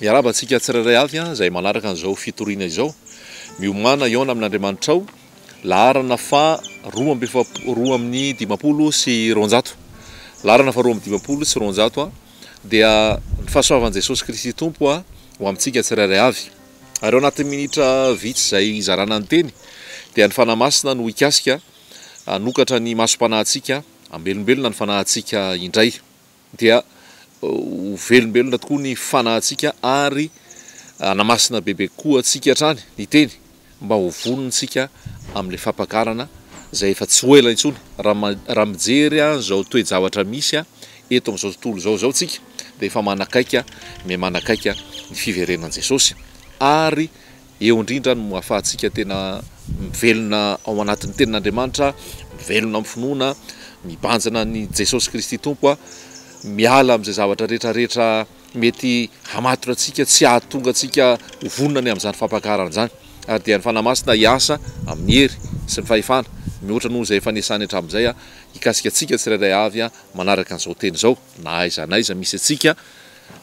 Miarahaba antsika tsirairay avy izay manaraka an'izao fitoriana izao. Miomàna hihaona amin'Andriamanitrao, laharana faha 252. Laharana faha 252 dia ny fahasoavan'i Jesosy Kristy Tompo ho amintsika tsirairay avy. Ary ao anatin'ny minitra vitsy izay hizarana ny teny dia ny Fanahy Masina no hikasika hanokatra ny masom-panahintsika, hamelombelona ny fanahintsika indray. Dia ho velombelona tokoa ny fanahintsika ary hanamasina bebe kokoa antsika hatrany ny teny mba ho vonona isika amin'ilay fampakarana izay efa tsy ho ela intsony. Raha raha mijery an'izao toe-javatra misy eto amin'izao tontolo izao izao tsika dia efa manakaiky miha-manakaiky ny fiverenan'i Jesosy ary Eo indrindra no ahafahantsika tena mivelona ao anatin'ny tenin'Andriamanitra, mivelona amin'ny finoana, mibanjina an'i Jesosy Kristy Tompo, miala amin'izay zavatra rehetra rehetra mety hamatotra antsika, tsy hahatonga antsika ho vonona ny amin'izany fampakarana izany. Ary dia ny Fanahy Masina hiasa amin'ny hery sy ny fahefana mihoatra noho izay efa niasany hatramin'izay hikasika antsika tsirairay avy manaraka an'izao teny izao, na aiza na aiza misy antsika,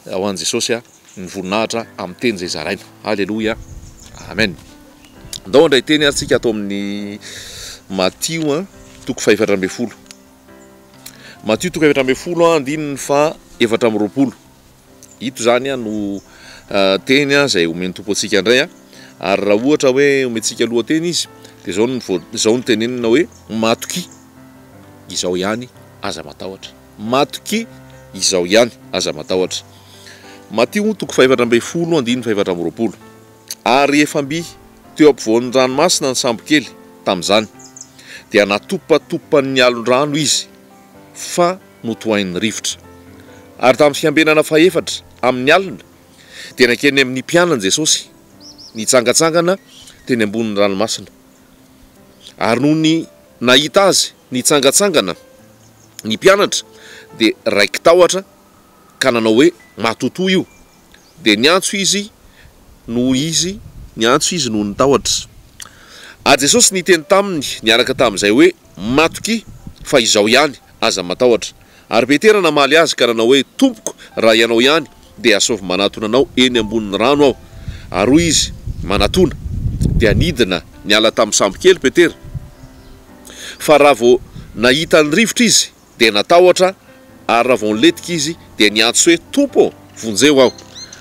ho an'i Jesosy. ny voninahitra amin'ny teny izay zaraina. Aleloia. Amen. Ndao handray teny ary tsika ato amin'ny Matio toko faha-14. Matio toko 14 andininy faha-24. Ito izany no teny izay omen'ny Tompo antsika indray. Ary raha ohatra hoe omentsika lohateny izy dia izao no izao no tenenina hoe matokia izao ihany aza matahotra. Matokia izao ihany, aza matahotra. Matio toko fahefatra ambin'ny folo andininy fahefatra amby roapolo. Ary efa mby teo ampovoan'ny ranomasina ny sambokely tamin'izany, dia natopatopan'ny alon-drano izy, fa notohain'ny rivotra. Ary tamin'ny fiambenana fahefatra amin'ny alina, dia nankeny amin'ny mpianany Jesosy, nitsangantsangana teny ambonin'ny ranomasina. Ary nony nahita Azy nitsangantsangana ny mpianatra, dia raiki-tahotra ka nanao hoe, Matotoa io! Dia niantso izy noho izy niantso izy noho ny tahotra. Ary Jesosy niteny taminy niaraka tamin'izay hoe, Matokia, fa Izaho ihany, aza matahotra. Ary Petera namaly Azy ka nanao hoe, Tompoko, raha Ianao ihany, dia asaovy manatona Anao eny ambonin'ny rano aho. Ary hoy Izy, Manatona. Dia nidina niala tamin'ny sambokely Petera. Fa raha vao nahita ny rivotra izy, dia natahotra, ary raha vao nilentika izy, dia niantso hoe, Tompo ô, vonjeo aho!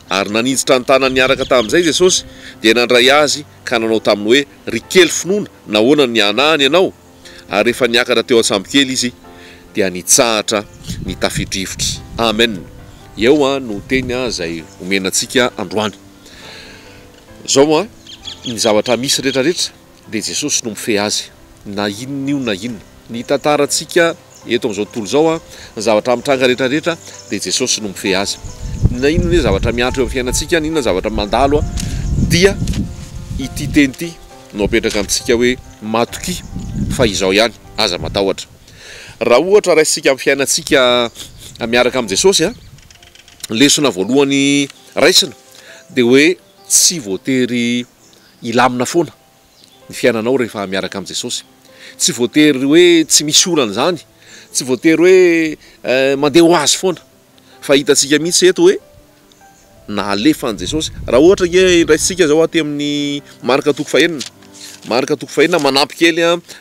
Ary naninjitra ny tanany niaraka tamin'izay Jesosy, dia nandray azy ka nanao taminy hoe, Ry kely finoana, nahoana no nihanahana ianao? Ary rehefa niakatra teo an-tsambokely izy, dia nitsahatra ny tafio-drivotra. Amen! Eo no teny izay omena antsika androany. Izao ny zavatra misy rehetrarehetra dia Jesosy no mifehy azy, na inona io na inona. Ny tantarantsika eto amin'izao tontolo izao, ny zavatra mitranga rehetrarehetra dia Jesosy no mifehy azy. Na inona hoe zavatra mihatra eo amin'ny fiainantsika, na inona zavatra mandalo, dia ity teny ity no apetraka amintsika hoe matokia fa izao ihany, aza matahotra. Raha ohatra raisintsika amin'ny fiainantsika miaraka amin'i Jesosy, ny lesona voalohany raisina dia hoe tsy voatery hilamina foana ny fiainanao rehefa miaraka amin'i Jesosy. Tsy voatery hoe tsy misy olana izany, tsy voatery hoe mandeha ho azy foana. Fa hitantsika mihitsy eto hoe nalefa an'i Jesosy. Raha ohatra ange indraisintsika izao aty amin'ny Marka toko fahenina, Marka toko fahenina manampy kely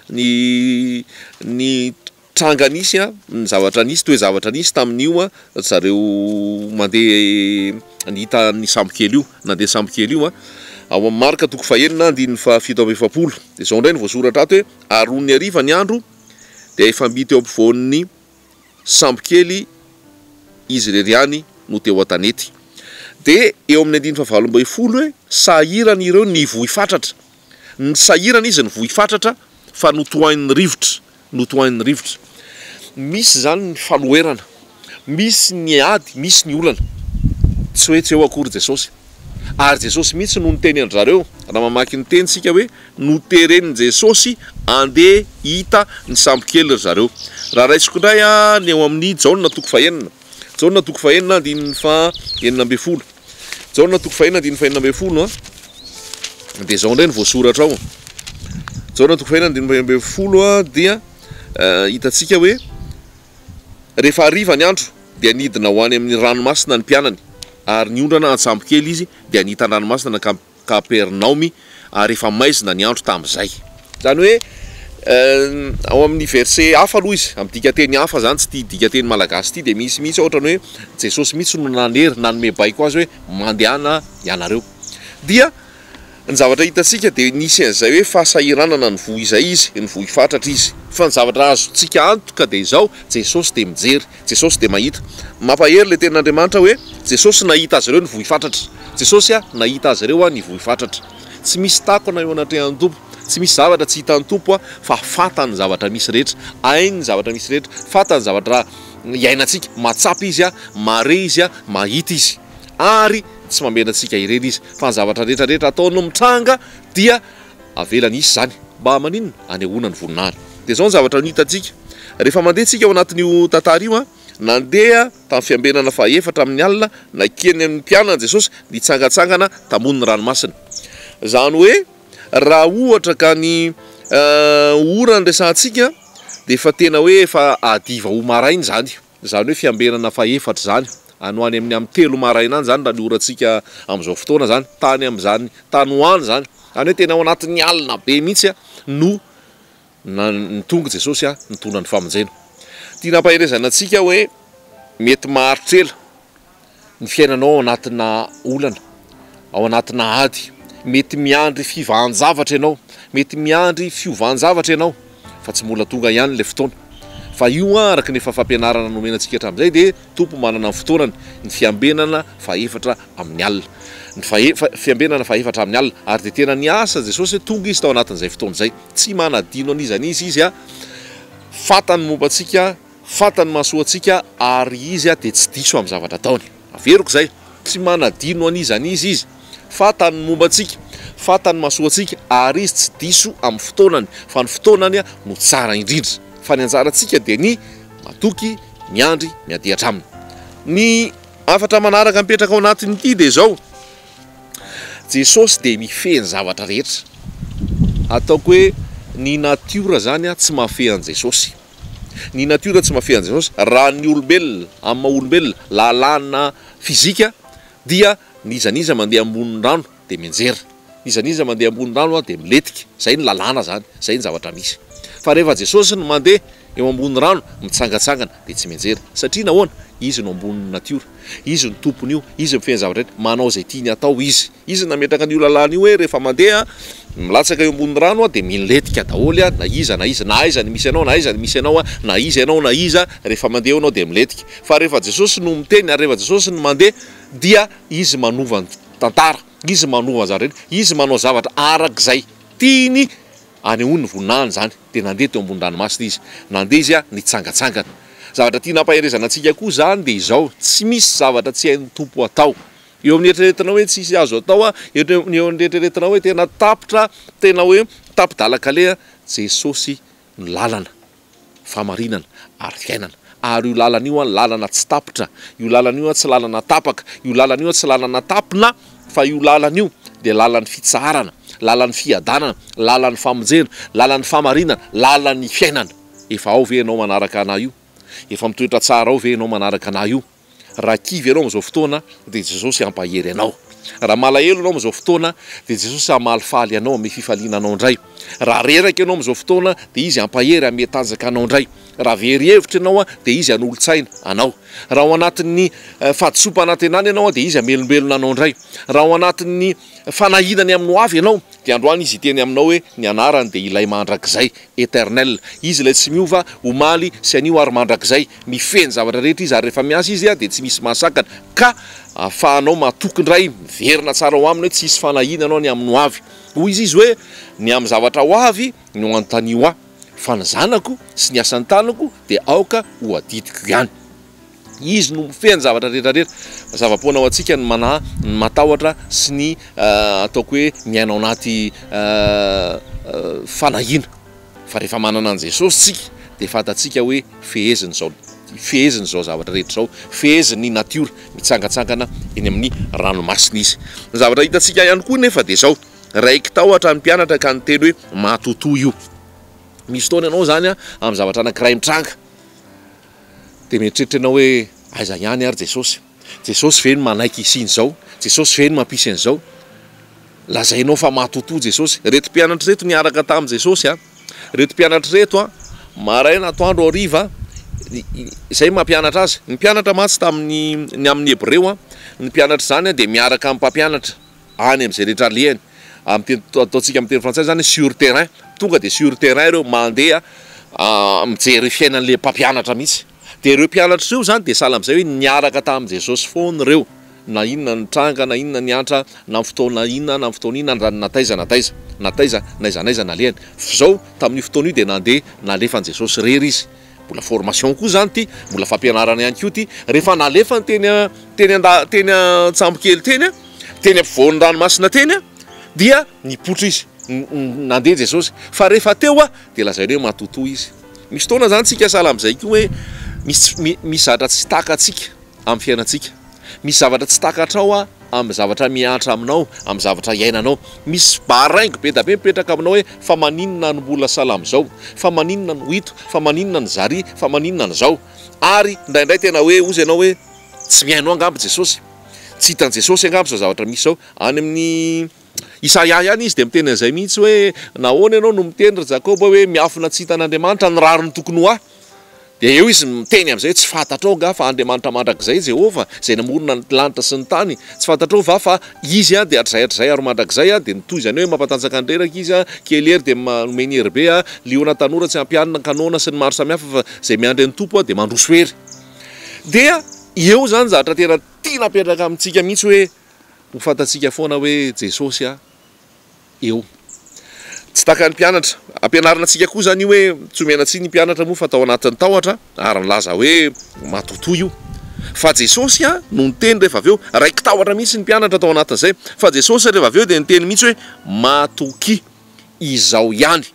ny ny tranga nisy, ny zavatra nisy, toe-javatra nisy tamin'io ry zareo mandeha nahita ny sambokely io, nandeha sambokely io. Ao amin'ny Marka toko fahenina andininy faha-47. Dia izao indray no voasoratra ato hoe, ary nony hariva ny andro dia efa mby teo ampovoan'ny sambokely izy irery ihany no teo an-tanety. Dia eo amin'ny andininy fahavalo ambin'ny folo hoe, sahirana ireo nivoy fatratra. Nisahirana izy nivoy fatratra fa notohain'ny rivotra. Notohain'ny rivotra. Misy izany ny fanoherana, misy ny ady, misy ny olana. Tsy hoe tsy eo akory Jesosy. Ary Jesosy mihitsy no niteny an-dry zareo, raha mamaky ny teny isika hoe noteren'i Jesosy andeha hita ny sambokely ry zareo. Raha raisiko indray ny eo amin'ny Jaona toko fahenina. Jaona toko fahenina andininy faha 16. Jaona toko fahenina andininy faha 16 dia izao indray no voasoratra ao. Jaona toko fahenina andininy faha 16 dia hitantsika hoe rehefa hariva ny andro dia nidina ho any amin'ny ranomasina ny mpianany. Ary niondrana an-tsambokely izy, dia nita an-dranomasina nankany Kapernaomy, ary efa maizina ny andro tamin'izay. Izany hoe, ao amin'ny verset hafa aloha izy, amin'ny dikanteny hafa izany, tsy ity dikanteny malagasy ity, dia misy mihitsy ohatran'ny hoe Jesosy mihitsy no nanery, nanome baiko azy hoe mandehana ianareo. Dia ny zavatra hitantsika dia nisy an'izay hoe fahasahiranana nivoy izay izy, nivoy fatratra izy. Fa ny zavatra azontsika antoka dia izao, Jesosy dia mijery, Jesosy dia mahita. Mampahery ilay tenin'Andriamanitra hoe Jesosy nahita azy ireo nivoy fatratra. Jesosy nahita azy ireo nivoy fatratra. Tsy misy takona eo anatrehan'ny Tompo, tsy misy zavatra tsy hitan'ny Tompo fa fantany ny zavatra misy rehetra, hainy ny zavatra misy rehetra, fantany ny zavatra iainantsika, mahatsapa Izy, mahare Izy, mahita Izy. Ary tsy mamela antsika irery Izy, fa ny zavatra rehetra rehetra ataony mitranga dia avelany hisy izany. Mba maninona? Anehoana ny voninahiny. Dia izao ny zavatra no hitantsika, rehefa mandeha tsika ao anatin'io tantara io an, nandeha tamin'ny fiambenana fahefatra amin'ny alina, nankeny amin'ny mpianany Jesosy, nitsangantsangana tamonin'ny ranomasina. Izany hoe raha ohatra ka ny ora no resahantsika dia efa tena hoe efa hadiva ho maraina izany. Izany hoe fiambenana fahefatra izany, any ho any amin'ny amin'ny telo maraina any izany raha ny orantsika amin'izao fotoana izany, tany amin'izany tany ho any izany, izany hoe tena ao anatin'ny alina be mihitsy no nitonga Jesosy nitondra ny famonjena. Tiana hampaherezana antsika hoe mety maharitra ela. ny fiainanao ao anatina olana, ao anatina ady, mety miandry fivahan-javatra ianao, mety miandry fiovan-javatra ianao, fa tsy mbola tonga ihany ilay fotoana. Fa io araka ny efa fampianarana nomena antsika hatramin'izay dia Tompo manana ny fotoanany, ny fiambenana fahefatra amin'ny alina. Ny fahe- fiambenana fahefatra amin'ny alina. Ary dia tena niasa Jesosy, tonga Izy tao anatin'izay fotoana izay. Tsy manadino an'iza n'iza Izy, fantany momba antsika, Fantany mahasoa antsika ary Izy dia tsy diso amin'ny zavatra ataony. Averiko izay, tsy manadino an'iza n'iza Izy. Fantany ny momba antsika, fantany mahasoa antsika ary Izy tsy diso amin'ny fotoanany, fa ny fotoanany no tsara indrindra. Fa ny anjarantsika dia ny matoky, miandry, miadihatra Aminy. Ny hafatra manaraka mipetraka ao anatin'ity dia izao, Jesosy dia mifehy ny zavatra rehetra. Ataoko hoe ny natiora izany tsy mahafehy an'i Jesosy. Ny natiora tsy mahafehy an'i Jesosy. Raha ny olombelona, amin'ny maha olombelona, lalàna fizika dia n'iza n'iza mandeha ambonin'ny rano dia mianjera. N'iza n'iza mandeha ambonin'ny rano dia milentika. Izay ny lalàna izany, izay ny zavatra misy. Fa rehefa Jesosy no mandeha eo ambony rano, mitsangantsangana dia tsy mianjera. Satria nahoana? Izy no ambonin'ny natiora. Izy no tompon'io, Izy mifehy ny zavatra rehetra, manao izay tiany atao Izy. Izy nametraka an'io lalàna io hoe rehefa mandeha milatsaka eo ambony rano dia milentika daholo na iza na iza, na aiza ny misy anao na aiza ny misy anao, na iza ianao na iza, rehefa mandeha eo ianao dia milentika. Fa rehefa Jesosy no miteny ary rehefa Jesosy no mandeha dia Izy manova ny tantara, Izy manova ny zavatra rehetra, Izy manao zavatra arak'izay tiany anehoany ny voninahiny izany. Dia nandeha teo ambony ranomasina Izy, nandeha Izy nitsangantsangana. Zavatra tiana hampaherezana antsika koa izany dia izao, tsy misy zavatra tsy hain'ny Tompo atao. Eo amin'ny eritreretinao hoe tsisy azo atao, eo amin'ny eritreretinao hoe tena tapitra, tena hoe tapi-dalan-kaleha, Jesosy no lalana, fahamarinana ary fiainana. Ary io lalana io lalana tsy tapitra, io lalana io tsy lalana tapaka, io lalana io tsy lalana tapina, fa io lalana io dia lalan'ny fitsaharana, lalan'ny fiadanana, lalan'ny famonjena, lalan'ny fahamarinana, lalan'ny fiainana. Efa ao ve ianao manaraka anah io? Efa mitoetra tsara ao ve ianao manaraka anah io? Raha kivy ianao amin'izao fotoana dia Jesosy hampahery anao. Raha malahelo ianao amin'izao fotoana dia Jesosy hamalifaly anao, hanome fifaliana anao indray. Raha reraka ianao amin'izao fotoana dia Izy hampahery, hanome tanjaka anao indray. Raha very hevitra ianao dia Izy hanolo-tsaina anao. Raha ao anatin'ny fahadisoam-panantenana ianao dia Izy hamelombelona anao indray. Raha ao anatin'ny fanahiana ny amin'ny ho avy ianao dia androany Izy hiteny aminao hoe ny anarany dia ilay mandrakizay, Eternel. Izy ilay tsy miova omaly sy anio ary mandrakizay. Mifehy ny zavatra rehetra Izy ary rehefa miasa Izy dia tsy misy mahasakana. Ka ahafahanao matoky indray, miverina tsara ao Aminy hoe tsy hisy fanahiana ianao ny amin'ny ho avy. Hoy Izy Izy hoe, Ny amin'ny zavatra ho avy no anontanio Ahy, fa ny zanako sy ny asan'ny tanako dia aoka ho adidiko ihany. Izy no mifehy ny zavatra rehetra rehetra. Zava-poana ho antsika ny manahy, ny matahotra sy ny ataoko hoe miaina ao anaty fanahiana. Fa rehefa manana an'i Jesosy tsika dia fantatsika hoe feheziny izao, feheziny izao zavatra rehetra izao, feheziny ny natiora, mitsangantsangana eny amin'ny ranomasina Izy. Ny zavatra hitantsika ihany koa nefa dia izao, raiki-tahotra ny mpianatra ka niteny hoe matotoa io. Misy fotoana ianao izany amin'ny zavatra anankiray mitranga. Dia mieritreritra ianao hoe aiza ihany ary Jesosy? Jesosy ve no manaiky hisian'izao? Jesosy ve no mampisy an'izao? Lazainao fa matotoa Jesosy. Ireto mpianatra ireto niaraka tamin'i Jesosy a. Ireto mpianatra ireto a, maraina, atoandro, hariva, izay mampianatra azy. Ny mpianatra mantsy tamin'ny ny amin'ny Hebreo a, ny mpianatra izany dia miaraka amin'ny mpampianatra any amin'izay rehetra alehany. Amin'ny teny ataontsika amin'ny teny frantsay izany sur terrain. Tonga dia sur terrain ireo mandeha mijery fiainan'ilay mpampianatra mihitsy. Dia ireo mpianatra ireo izany dia sahala amin'izay hoe niaraka tamin'i Jesosy foana ireo. Na inona nitranga, na inona niantra, na amin'ny fotoana inona, na amin'ny fotoana inona, na taiza na taiza, na taiza, n'aiza n'aiza nalehany. F'izao, tamin'io fotoana io dia nandeha nalefan'i Jesosy irery izy. Mbola formation koa izany ity, mbola fampianarana ihany koa ity. Rehefa nalefany teny teny an-da, teny an-tsambokely teny, teny ampovoan'ny ranomasina teny, dia nipoitra izy. Nandeha Jesosy. Fa rehefa teo dia lazainy hoe matotoa izy. Misy fotoana izany tsika sahala amin'izay koa hoe misy misy zavatra tsy takatsika. amin'ny fiainantsika. Misy zavatra tsy takatrao amin'ny zavatra mihatra aminao, amin'ny zavatra iainanao. Misy baraingo be da be mipetraka aminao hoe fa maninona no mbola sahala amin'izao, fa maninona no ito, fa maninona no zary, fa maninona no zao. Ary indraindray tena hoe hozy ianao hoe tsy mihaino angamba Jesosy, tsy hitan'i Jesosy angamba izao zavatra misy izao. Any amin'ny Isaia ihany izy dia miteny an'izay mihitsy hoe nahoana ianao no miteny ry Jakoba hoe miafina tsy hitan'Andriamanitra ny rariny tokony ho ahy. Dia eo izy miteny amin'izay hoe, Tsy fantatrao angaha fa Andriamanitra mandrakizay Jehovah, izay namorona ny lanitra sy ny tany? Tsy fantatrao va fa Izy dia hatrizay hatrizay ary mandrakizay? Dia notohizany hoe, Mampatanjaka ny reraka Izy, kely hery dia nomeny hery be, liona tanora tsy ampy hanina, kanona sy ny maro samihafa, fa izay miandry ny Tompo dia mandroso hery. Dia eo izany zavatra tena tiana apetraka amintsika mihitsy hoe, ho fantatsika foana hoe Jesosy eo. Tsy takan'ny mpianatra. Ampianarina antsika koa izany io hoe tsy omena tsiny ny mpianatra moa fa tao anatin'ny tahotra ary nilaza hoe matotoa io. Fa Jesosy no niteny rehefa avy eo. Raiki-tahotra mihitsy ny mpianatra tao anatin'izay. Fa Jesosy rehefa avy eo dia niteny mihitsy hoe matokia, izao ihany,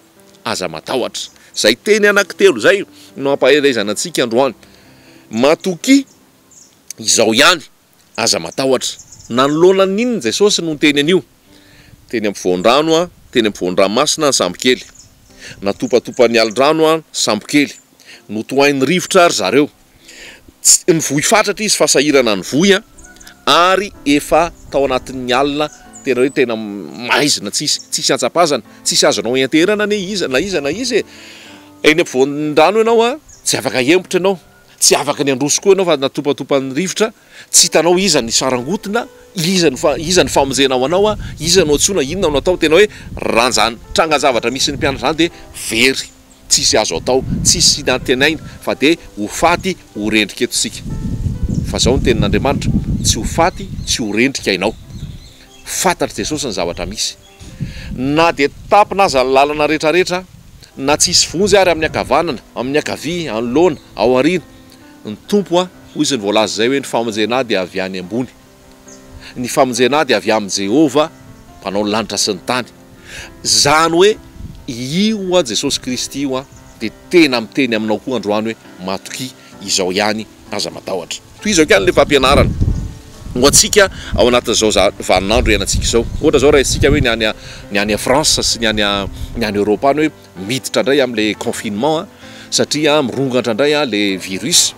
aza matahotra. Izay teny anankitelo izay no ampaherezana antsika androany. Matokia, izao ihany. Aza matahotra. Nanoloana ny inona Jesosy no niteny an'io? Teny ampovoan-drano, teny ampovoan-dranomasina ny sambokely. Natopatopan'ny alin-drano ny sambokely. Notohain'ny rivotra ry zareo. Tsy, nivoy fatratra izy fa sahirana nivoy, ary efa tao anatin'ny alina tena hoe tena maizina tsisy, tsisy antsapazana, tsisy azonao ianteherana anie iza na iza na iza e! Eny ampovoan-drano ianao, tsy afaka hiembotra ianao. Tsy afaka ny handroso koa ianao fa natopatopan'ny rivotra, tsy hitanao iza ny sarangotina, iza no iza ny famonjena ho anao, iza no antsoina, inona no atao, tena hoe raha izany trangan-javatra misy ny mpianatra izany dia very, tsisy azo atao, tsisy nantenaina fa dia ho faty ho rendrika eto isika. Fa izao ny tenin'Andriamanitra, tsy ho faty tsy ho rendrika ianao. Fantatr'i Jesosy ny zavatra misy. Na dia tapina aza ny lalana rehetrarehetra, na tsy hisy vonjy ary amin'ny ankavanana, amin'ny ankavia, anoloana, ao aoriana, ny Tompo, hoy izy ny voalaza izay hoe, ny famonjena ahy dia avy any ambony. Ny famonjena ahy dia avy amin'i Jehovah, Mpanao ny lanitra sy ny tany. Izany hoe, io Jesosy Kristy io dia tena miteny aminao koa androany hoe, matokia, izao ihany Aza matahotra. Tohizo hatrany ilay fampianarana ho antsika ao anatin'izao vaninandro iainantsika izao. Ohatra izao raisintsika hoe ny any ny any France sy ny any ny any Europe any hoe miditra indray amin'ilay confinement satria mirongatra indray ilay virus.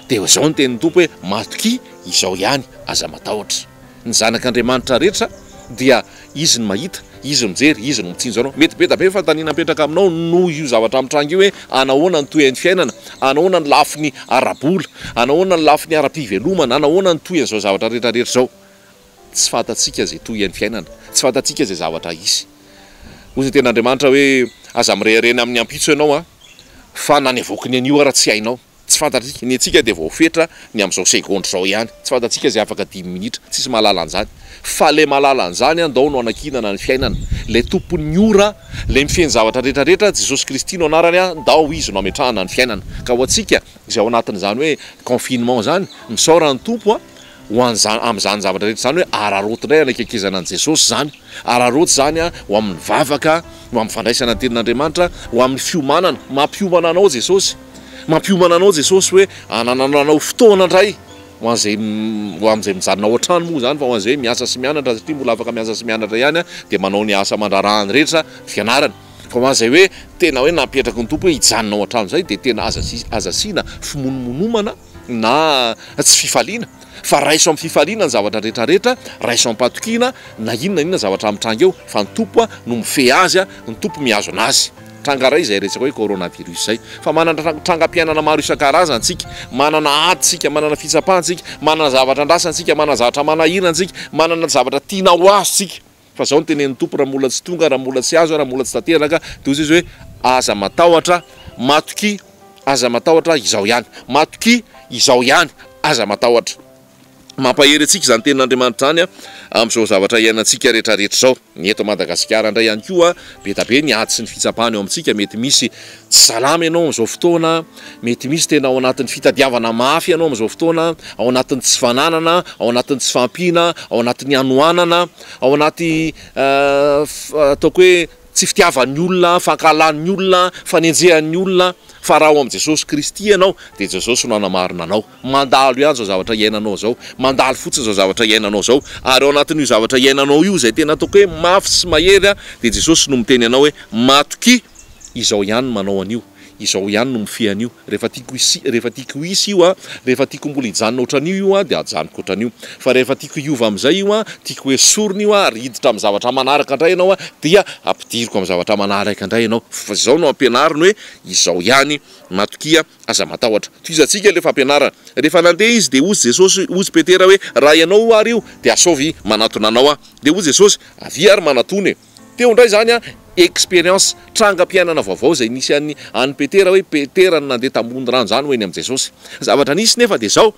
Dia izao ny tenin'ny Tompo hoe matokia izao ihany, aza matahotra. Ny zanak'Andriamanitra rehetra dia Izy no mahita, Izy no mijery, Izy no mitsinjo anao. Mety be da be ny fanontaniana mipetraka aminao noho io zavatra mitranga io hoe anahoana ny tohin'ny fiainana, anahoana ny lafiny ara-bola, anahoana ny lafiny ara-pivelomana, anahoana ny tohin'izao zavatra rehetra rehetra izao. Tsy fantatsika izay tohin'ny fiainana, tsy fantatsika izay zavatra hisy. Hoy ny tenin'Andriamanitra hoe aza mireharena amin'ny ampitso ianao fa na ny avoaky ny anio ara tsy hainao. Tsy fantatsika, ny antsika dia voafetra ny amin'izao segondra izao ihany, tsy fantatsika izay afaka dimy minitra, tsisy mahalala an'izany, fa ilay mahalala an'izany andao no anankinana ny fiainana, ilay tompon'ny ora, ilay mifehy ny zavatra rehetra rehetra, Jesosy Kristy no anarany, ndao Izy no ametrahana ny fiainana, ka ho antsika izay ao anatin'izany hoe confinement izany, misaora ny Tompo an, ho an'izany, amin'izany zavatra rehetra izany hoe araraoty indray anakekezana an'i Jesosy izany, araraoty izany ho amin'ny vavaka, ho amin'ny fandraisana ny tenin'Andriamanitra, ho amin'ny fiomanana, mampiomana anao Jesosy, mampiomana anao Jesosy hoe anananao fotoana indray ho an'izay ho amin'izay mijanona ao an-trano moa izany fa ho an'izay hoe miasa sy mianatra satria mbola afaka miasa sy mianatra ihany dia manao ny asa aman-draharahany rehetra, fianarana. Fa ho an'izay hoe tena hoe napetraky ny Tompo hoe hijanona ao an-trano izay dia tena aza aza asiana fimonomonomana. na tsy fifaliana fa raiso amin'ny fifaliana ny zavatra rehetra rehetra, raiso am-patokiana na inona na inona zavatra mitranga eo fa ny Tompo no mifehy azy, ny Tompo mihazona azy. Tranga iray izay resaka hoe coronavirus izay. Fa manana trangam-piainana maro isan-karazany isika, manana ady isika, manana fitsapana isika, manana zavatra andrasana isika, manana zavatra manahirana isika, manana zavatra tiana ho azo isika. Fa izao no tenenin'ny Tompo raha mbola tsy tonga, raha mbola tsy azo, raha mbola tsy tanteraka, dia hoy Izy hoe, aza matahotra, matokia, aza matahotra, izao ihany. Matokia, izao ihany, aza matahotra. Mampahery antsika izany tenin'Andriamanitra izany amin'izao zavatra iainantsika rehetra rehetra izao. Ny eto Madagasikara indray ihany koa, be dia be ny ady sy ny fitsapana eo amintsika, mety misy tsy salama ianao amin'izao fotoana, mety misy tena ao anatin'ny fitadiavana mafy ianao amin'izao fotoana, ao anatin'ny tsy fananana, ao anatin'ny tsy fahampiana, ao anatin'ny hanoanana, ao anaty ataoko hoe tsy fitiavan'ny olona, fankahalan'ny olona, fanenjehan'ny olona, fa raha ao amin'i Jesosy Kristy ianao dia Jesosy no hanamarina anao. Mandalo ihany izao zavatra iainanao izao, mandalo fotsiny izao zavatra iainanao izao, ary ao anatin'io zavatra iainanao io izay tena ataoko hoe mafy sy mahery dia Jesosy no miteny anao hoe matokia, izao ihany no manao an'io, izao ihany no mifehy an'io, rehefa tiako hisy, rehefa tiako hisy io an, rehefa tiako mbola hijanona ohatran'io io an dia ajanoko ohatran'io, fa rehefa tiako hiova amin'izay io an, tiako hesorina io an ary hiditra amin'ny zavatra manaraka indray ianao an dia ampidiriko amin'ny zavatra manaraka indray ianao, fa izao no ampianariny hoe izao ihany, matokia. Aza matahotra. Tohizantsika ilay fampianarana. Rehefa nandeha izy, dia hozy Jesosy, hozy Petera hoe, Raha ianao ary io, dia asaovy manatona anao aho. Dia hoy Jesosy, Avia ary manatona e. Teo indray izany an, expérience, trangam-piainana vaovao izay nisy an'i an'i Petera hoe Petera no nandeha tambony rano izany ho eny amin'i Jesosy. Zavatra nisy nefa dia izao,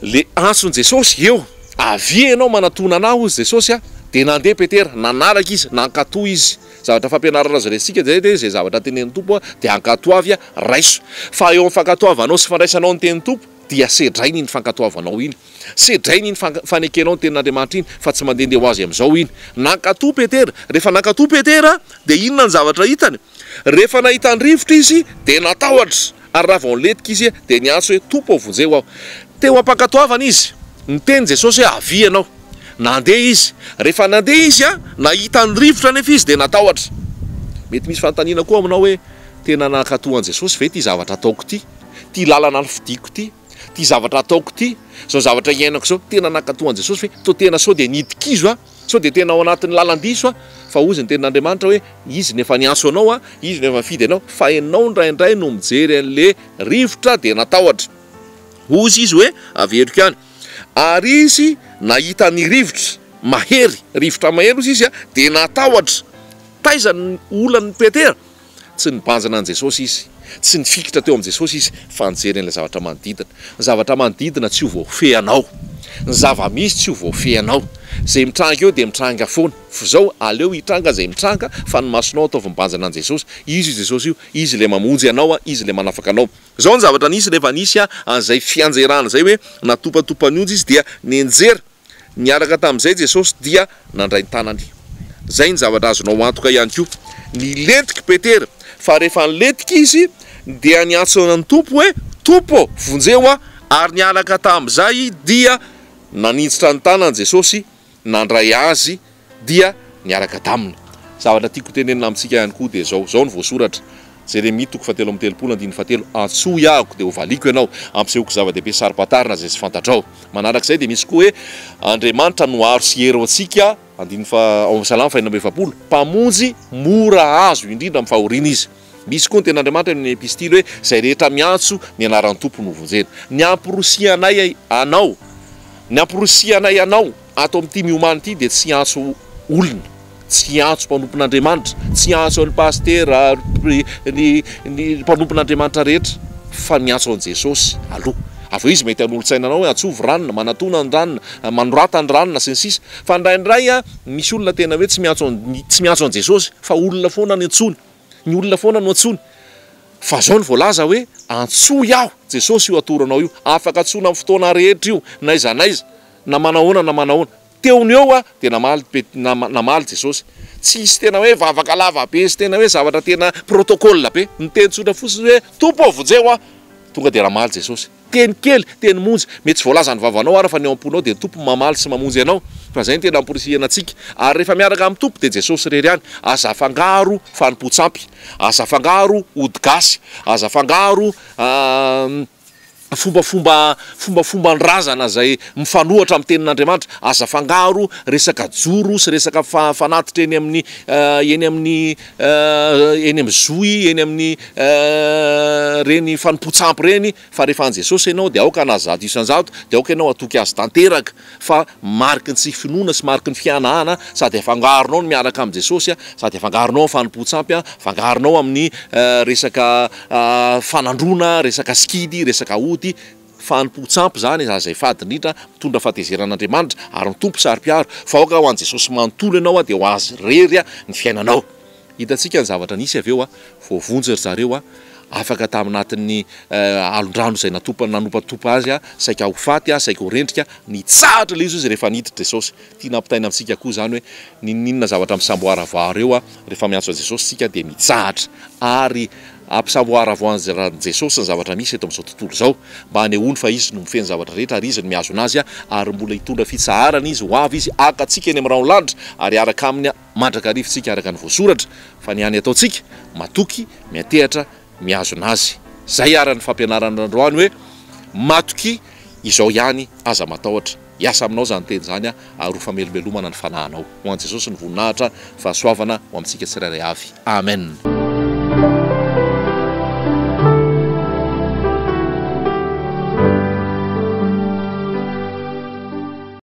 le antson'i Jesosy eo, Avia ianao manatona anah hozy Jesosy an, dia nandeha Petera, nanaraka izy, nankatò izy. Zavatra fampianarana azo raisintsika dia dia izay zavatra tenenin'ny Tompo dia ankatoavy, raiso. Fa eo amin'ny fankatoavanao sy fandraisanao ny tenin'ny Tompo dia sedrainy iny fankatoavanao iny. Sedrainy iny fanekenao ny tenin'Andriamanitra iny fa tsy mandehandeha ho azy amin'izao iny. Nankatoa Petera. Rehefa nankatoa Petera dia inona ny zavatra hitany? Rehefa nahita ny rivotra izy dia natahotra ary raha vao nilentika izy dia niantso hoe Tompo ô vonjeo aho. Teo am-pankatoavana izy. Niteny Jesosy hoe avia ianao. Nandeha izy. Rehefa nandeha izy, nahita ny rivotra anefa izy dia natahotra. Mety misy fanontaniana koa aminao hoe, tena nankatò an'i Jesosy ve ity zavatra ataoko ity? Ity lalana nofidiko ity? Ity zavatra ataoko ity? Izao zavatra iainako izao? Tena nankatò an'i Jesosy ve? Toa tena sao dia nidi-kizo aho? Sao dia tena ao anatin'ny lalan-diso aho? Fa hozy ny tenin'Andriamanitra hoe, Izy no efa niantso anao, Izy no efa nifidy anao, fa ianao indraindray no mijery an'ilay rivotra dia natahotra. Hozy izy hoe, averiko ihany. Ary izy nahita ny rivotra mahery, rivotra mahery hozy izy, dia natahotra. Taiza ny olan'i Petera? Tsy nibanjina an'i Jesosy izy, tsy nifikitra teo amin'i Jesosy izy, fa nijery an'ilay zavatra manodidina. Ny zavatra manodidina tsy ho voafehinao. Ny zava-misy tsy ho voafehinao. Izay mitranga eo dia mitranga foana. Fa izao, aleo hitranga izay mitranga, fa ny masonao ataovy mibanjina an'i Jesosy. Izy io Jesosy io, Izy ilay mamonjy anao, Izy ilay manafaka anao. Izao ny zavatra nisy rehefa nisy an'izay fianjerana izay hoe natopatopan'ny onja izy dia nianjera niaraka tamin'izay Jesosy dia nandray ny tanany. Izay ny zavatra azonao antoka ihany koa. Nilentika i Petera fa rehefa nilentika izy dia niantso ny Tompo hoe Tompo ô, vonjeo aho ary niaraka tamin'izay dia naninjitra ny tanany Jesosy nandray azy dia niaraka taminy. Zavatra tiako hotenenina amintsika ihany koa dia izao, izao no voasoratra, Jeremia toko fahatelo amby telopolo andininy fahatelo, Antsoy ahako dia hovaliako ianao, ampisehoako zava-dehibe saro-pantarina izay tsy fantatrao. Manarak'izay dia misy koa hoe, Andriamanitra no aro sy hery ho antsika, andininy faha, ao amin'ny Salamo faha-46, Mpamonjy mora azo indrindra amin'ny fahoriana Izy. Misy koa ny tenin'Andriamanitra eo amin'ny epistily hoe, Izay rehetra miantso ny anaran'ny Tompo no hovonjena. Ny amporisihanay anao, ny amporisihanay anao ato amin'ity miomana ity dia tsy hiantso olona, tsy hiantso mpanompon'Andriamanitra, tsy hiantso an'i pasitera, ny ny mpanompon'Andriamanitra rehetra, fa miantso an'i Jesosy aloha. Avy eo izy mety hanolo-tsaina anao hoe antsovy ranona, manatona ny ranona, manorata ny ranona sy ny sisa. Fa indraindray misy olona tena hoe tsy miantso tsy miantso an'i Jesosy fa olona foana no antsoiny. Ny olona foana no antsoiny. Fa zao no voalaza hoe antsoy aho Jesosy io atoro anao io. Afaka antsoina amin'ny fotoana rehetra io, n'aiza n'aiza, na manahoana na manahoana. Teo no eo aho dia namaly namaly Jesosy. Tsy hisy tena hoe vavaka lava be sy tena hoe zavatra tena protocole be. Niteny tsotra fotsiny hoe Tompo ô vonjeo aho. Tonga dia namaly Jesosy. Teny kely, teny monja, mety tsy voalazan'ny vavanao ara fa ny ao am-ponao dia ny Tompo mamaly sy mamonjy anao. Fa izay no tena amporisihina antsika. Ary rehefa miaraka amin'ny Tompo dia Jesosy irery ihany. Aza afangaro fanompoan-tsampy. Aza afangaro ody gasy. Aza afangaro. fombafomba fombafomban-drazana izay mifanohatra amin'ny tenin'Andriamanitra. Aza afangaro resaka joro sy resaka fanatitra eny amin'ny eny amin'ny eny amin'ny zohy, eny amin'ny ireny fanompoan-tsampy ireny fa rehefa an'i Jesosy ianao dia aoka hanahy 100% dia aoka ianao hatoky Azy tanteraka fa mariky ny tsy finoana sy mariky ny fihanahana sady afangaronao ny miaraka amin'i Jesosy sady afangaronao amin'ny fanompoan-tsampy afangaronao amin'ny resaka fanandroana, resaka sikidy, resaka ody, fanompoan-tsampy izany izay fady indrindra mitondra fahatezeran'Andriamanitra ary ny Tompo saro-piaro fa aoka ho an'i Jesosy manontolo ianao dia ho Azy irery ny fiainanao. Hitantsika ny zavatra nisy avy eo, voavonjy ry zareo, afaka tamin'anatin'ny alon-drano izay natopa nanopatopa azy, saika ho faty, saika ho rendrika, nitsahatra ilay izy hozy rehefa niditra Jesosy. Tiana ampitaina amintsika koa izany hoe n'inon'inona zavatra misamboaravoara eo, rehefa miantso an'i Jesosy isika dia mitsahatra ary ampisamboaravoaran'i Jesosy ny zavatra misy eto amin'izao tontolo izao mba hanehoany fa Izy no mifehy ny zavatra rehetra ary Izy no mihazona azy ary mbola hitondra fitsaharana Izy, ho avy Izy haka antsika eny amin'ny rahon'ny lanitra ary hiaraka Aminy mandrakariva isika araka ny voasoratra fa ny hany ataontsika, matoky, miantehatra, mihazona Azy. Izay ara ny fampianarana androany hoe matokia izao ihany aza matahotra. Hiasa aminao izany teny izany ary ho famelombelomana ny fanahinao. Ho an'i Jesosy ny voninahitra, fahasoavana ho amintsika tsirairay avy. Amen.